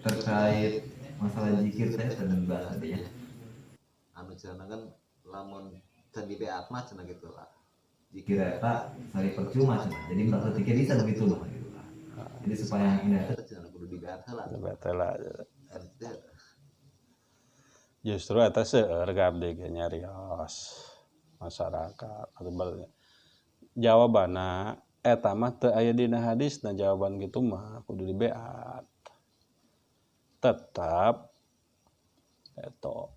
Terkait masalah zikir saya sedang bahas tadi ya. Anu cenah kan lamun can dibeat mah cenah gitu lah. Zikir eta sari percuma cenah. Jadi merasa zikir bisa begitu mah gitu lah. Jadi supaya yang indah Eta cenah kudu dibeat heula. Dibeat heula. Eta justru eta seueur ka abdi ge nyarios masyarakat atau jawabanna eta mah teu aya dina hadisna, jawaban kitu mah kudu dibeat. Tetap eta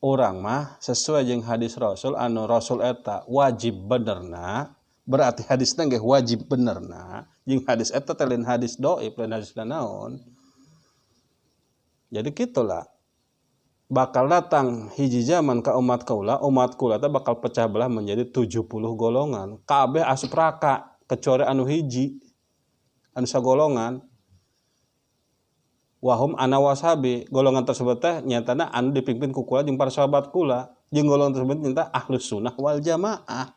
urang mah sesuai jeung hadis Rasul anu Rasul eta wajib benerna, berarti hadisna ge wajib benerna jeung hadis eta teh lain hadis dhaif, lain hadis naon. Jadi gitulah bakal datang hiji zaman ka umat kaula, umat kula teh bakal pecah belah menjadi 70 golongan. Kabeh asup neraka kecuali anu hiji, anu sagolongan. Wahum ana wasabi, golongan tersebut teh nyatana anu dipimpin ku kula jeung para sahabat kula, jeung golongan tersebut nyata ahlus sunnah wal jamaah.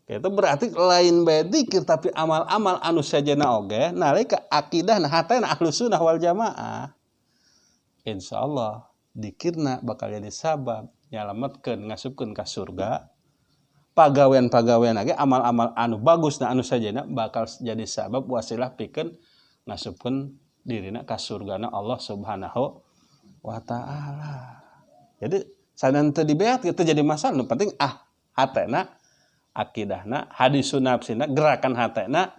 Itu berarti lain bae dzikir tapi amal-amal anu sejenna oge nalika akidah na hatena ahlus sunnah wal jamaah. Insyaallah dikirna bakal jadi sabab nyalametkeun ngasupkeun ka surga. Pagawean-pagawean ge amal-amal anu bagus na anu sejenna bakal jadi sabab wasilah pikeun ngasupkeun dirina ka surgana Allah Subhanahu wa taala. Jadi sanan teu dibeat kitu jadi masalah, nu penting hatena akidahna, hadis nafsina, gerakan hatena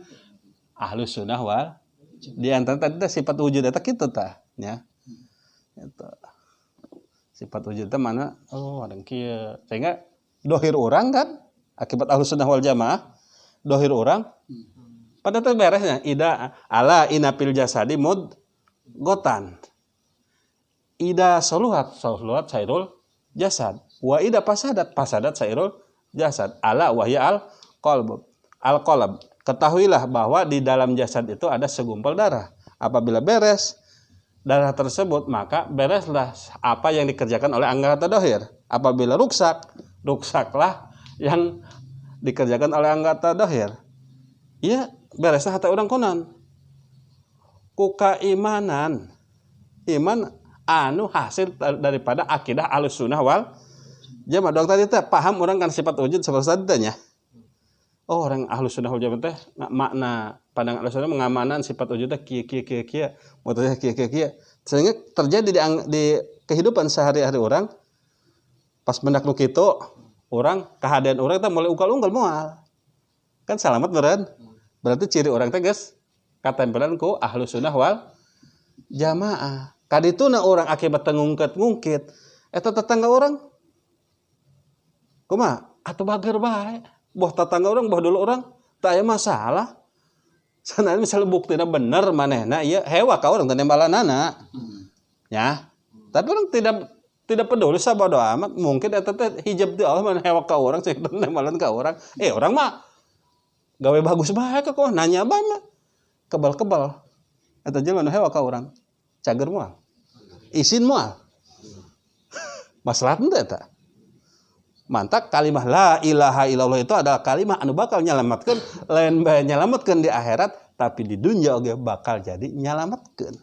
ahlus sunnah wal di antara tadi teh sifat wujud eta kitu tah nya. Eta sifat wujud teh mana oh ada kieu sehingga dohir urang kan akibat ahlus sunnah wal jamaah dohir urang pada teh beresnya ida ala inapil jasadi mud gotan ida soluhat soluhat sairul jasad wa ida pasadat pasadat sairul jasad ala wahya al qalb al qalb. Ketahuilah bahwa di dalam jasad itu ada segumpal darah. Apabila beres darah tersebut maka bereslah apa yang dikerjakan oleh anggota dohir. Apabila ruksak, ruksaklah yang dikerjakan oleh anggota dohir. Iya, bereslah hati orang konan. Ku keimanan. Iman anu hasil daripada akidah ahlus sunnah wal jamaah. Dok tadi teh paham orang kan sifat wujud seperti tadi nya. Oh, orang ahlus sunnah wal jamaah teh makna pandangan ahlus sunnah mengamanan sifat wujud teh kieu kieu kieu kieu, maksudnya kieu kieu kieu. Sehingga terjadi di kehidupan sehari-hari orang pas mendak nu kitu, orang kehadiran orang teh mulai unggal-unggal moal. Kan salamat beureun. Berarti ciri orang teh geus katempelan ku ahlus sunnah wal jamaah. Kadituna orang akibat tengungket-ngungkit eta tetangga orang kumaha atuh bager bae. Boh tetangga orang boh dulu orang tak aya masalah. Sanajan misalnya buktina bener manehna ieu hewa ka urang teh nembalanana. Ya. Tapi orang tidak peduli sabodo amat, mungkin eta teh hijab di Allah maneh hewa ka urang cek nembalan ka urang. Urang mah gawe bagus bae kok nanya bae mah. Kebal-kebal. Eta jelema nu hewa ka urang. Cager moal. Isin moal. Masalah teh eta. Mantak kalimah la ilaha illallah itu adalah kalimah anu bakal nyalametkeun, lain bae nyalametkeun di akhirat tapi di dunia oge bakal jadi nyalametkeun.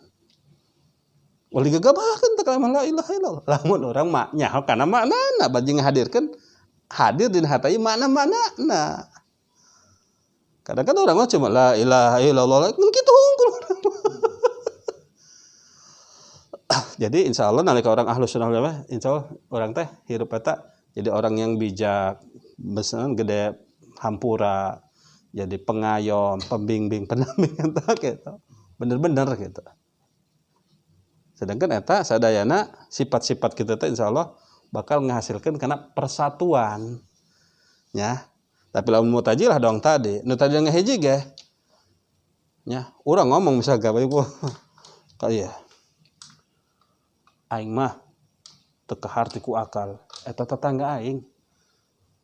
Ulah digagabahkeun teh kalimah la ilaha illallah. Lamun urang mah nyaho kana maknana bade ngahadirkeun hadir dina hati makna-maknana. Kadang kan urang mah cuma la ilaha illallah kan kitu hungkul. Jadi insyaallah nalika orang ahlus sunnah wal jamaah insyaallah urang teh hirup eta jadi orang yang bijak, besan gede hampura, jadi pengayom, pembimbing, pendamping eta gitu. Bener-bener gitu. Sedangkan eta sadayana sifat-sifat kita teh insyaallah bakal menghasilkan karena persatuan. Ya. Tapi lamun mutajilah dong tadi, nu tadi ngahiji ge. Nya, urang ngomong misal gawe ku. Ka ieu. Aing mah teu kaharti ku akal. Eta tetangga aing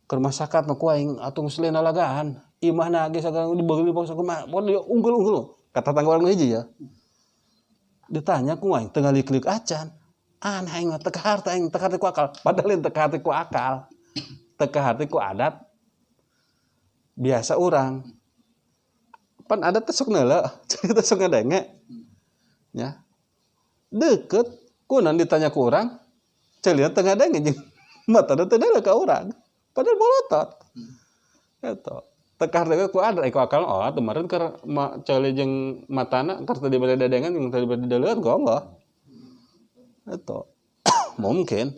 keur masakat mah ku aing atuh geus leuna lagaan imahna ge sagala dibeuli bangsa kumaha mun unggul-unggul ka tetangga urang hiji ya ditanya ku aing teu ngaliklik acan aneh aing mah teu kaharti aing teu kaharti ku akal padahal lain teu kaharti ku akal teu kaharti ku adat biasa urang Pan ada teh sok neuleu, ceuli teh sok ngadenge. Nya. Deket kunaon ditanya ku urang, ceuli teh ngadenge jeung matana teu neuleu ka urang. Padahal molotot. Eta. Tekar deui ku ada ku akal, oh kemarin keur ceuli jeung matana keur teu dibere dedengan jeung teu dibere deuleuan ku Allah. Eta. Mungkin.